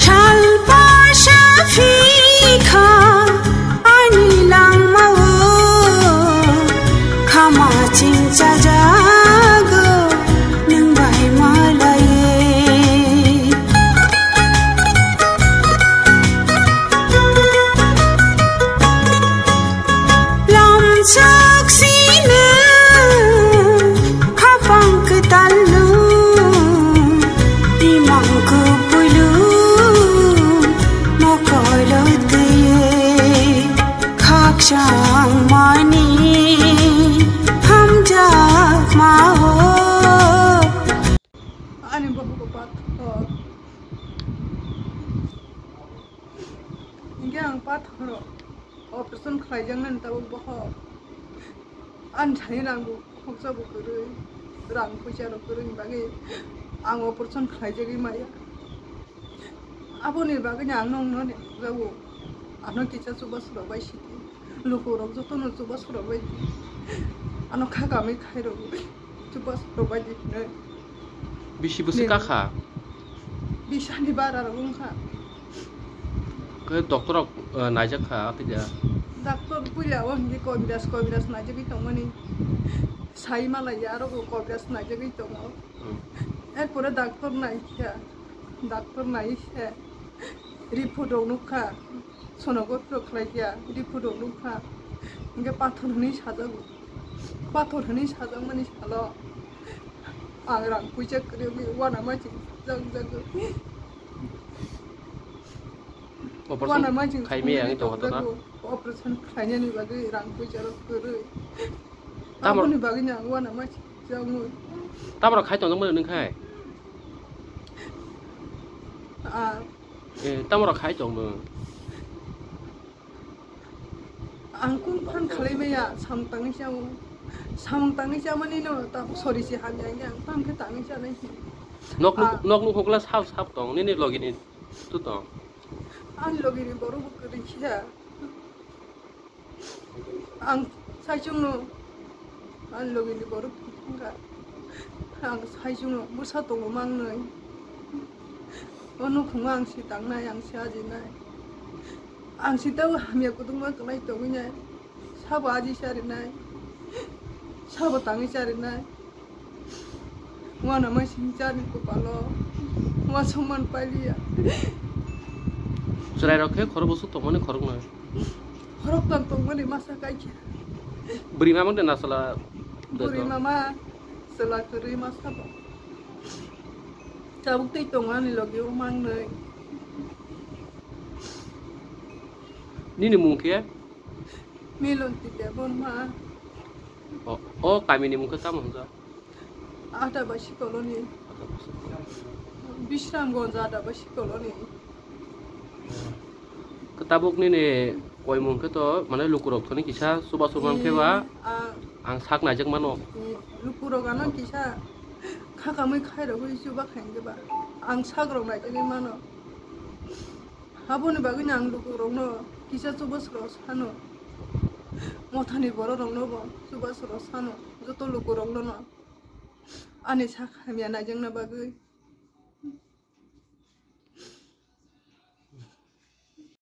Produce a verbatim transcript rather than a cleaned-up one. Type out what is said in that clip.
Salpa saphi kha ani langmao, khama chingchajago nwng bai malaiwi. Lamchak sino khapang kwtalno, imang kubulu mokolo twi khakchang mani hamjak mao. Ani bohok pathor. Hinkhe ang pathor operation khlaijaknani tabuk bohok. Ani thani rang bo khoksa bo kwrwi, rang puisa rok kwrwini bagwi ang operation khlaijagwi maya. Aboni bagwino ang nokno jago, ano kisa chubachu rok bai sidi, lukurok jotono chubachu rok bai di, ano kha kamwi khairogwi chubachu rok bai di hinwi. Bisi bwswk kakha? Bisani bara rok wngkha. Khe doctor rok, eh, naijak kha, atija? Doctor puila o hinkhe Kobiraj, Kobiraj naijagwi tongmani. Sai malaiya, aro bo Kobiraj naijagwi tongo. Hmm. Erpore doctor naikha, doctor naikhe report rok nukha, sonography rok khlaikha, report rok nukha. Hinkhe pathor hinwi sajago. Pathor hinwi sajakmani salo ang rang puisa kwrwi wngwi uanama chwng jak jak. Operation uanama chwng khaimaya wngwi tongkha to na? Operation khlainani bagwi rang puisa rok kwrwi. Tamo- Aboni bagwino ang uanama chwng jak wngwi. Tamo rok khai tongjakmani nwng khai? Ah. Eh, tamo rok khai tong nwng? Ang kung phan khalai maya, samung tangwi chao. Samung tangwi chamani no, ta sorry si hamya, ang tam khe tangwi chanai. Nok nuk, ah, nok nuk hokla sap sap tong, nini logi ni tu tong. Ani logi ni borok bo kwrwi khe. Ang saichung no, ani logi ni borok wngkha. Ang saichung no, bwsa tongo mangnwi. O nukhungo ang si tangnai, ang si ajinai. Ang si tei hamya kudukma kwlai tongwi nai. Sabo aji charinai. Sabo tangwi charinai. Uanama singchar ni kopalo. Uansukman pailiya. Chwrai rok khe khorok bwswk tongmani khoroknwi. Khorok tang tongmani masa kaikha. Bwrwi mama de nasala. Bwrwi mama chwla kwrwi masa bo. Tabuk tei tongo ani logi o mangnwi. Nini mung khe? Milonti Debbarma. O, o kamini mung khe tamo hwnjak? Atabasi colony. Bisramganj Atabasi colony. Khe tabuk nini koimung khe to, mane, lukurok thani kisa chubachu man khe ba, eh, ah, ang sak naijak mano. Eh, lukurok ano kisa kha kamwi khairogwi chuba khainai ba. Ang sak rok naijagwi mano. Aboni bagwino ang lukurokno kisa chubachu rok sano. Mothani bororokno bo chubachu rok sano. Joto lukurokno no ani sak hamya naijakna bagwi.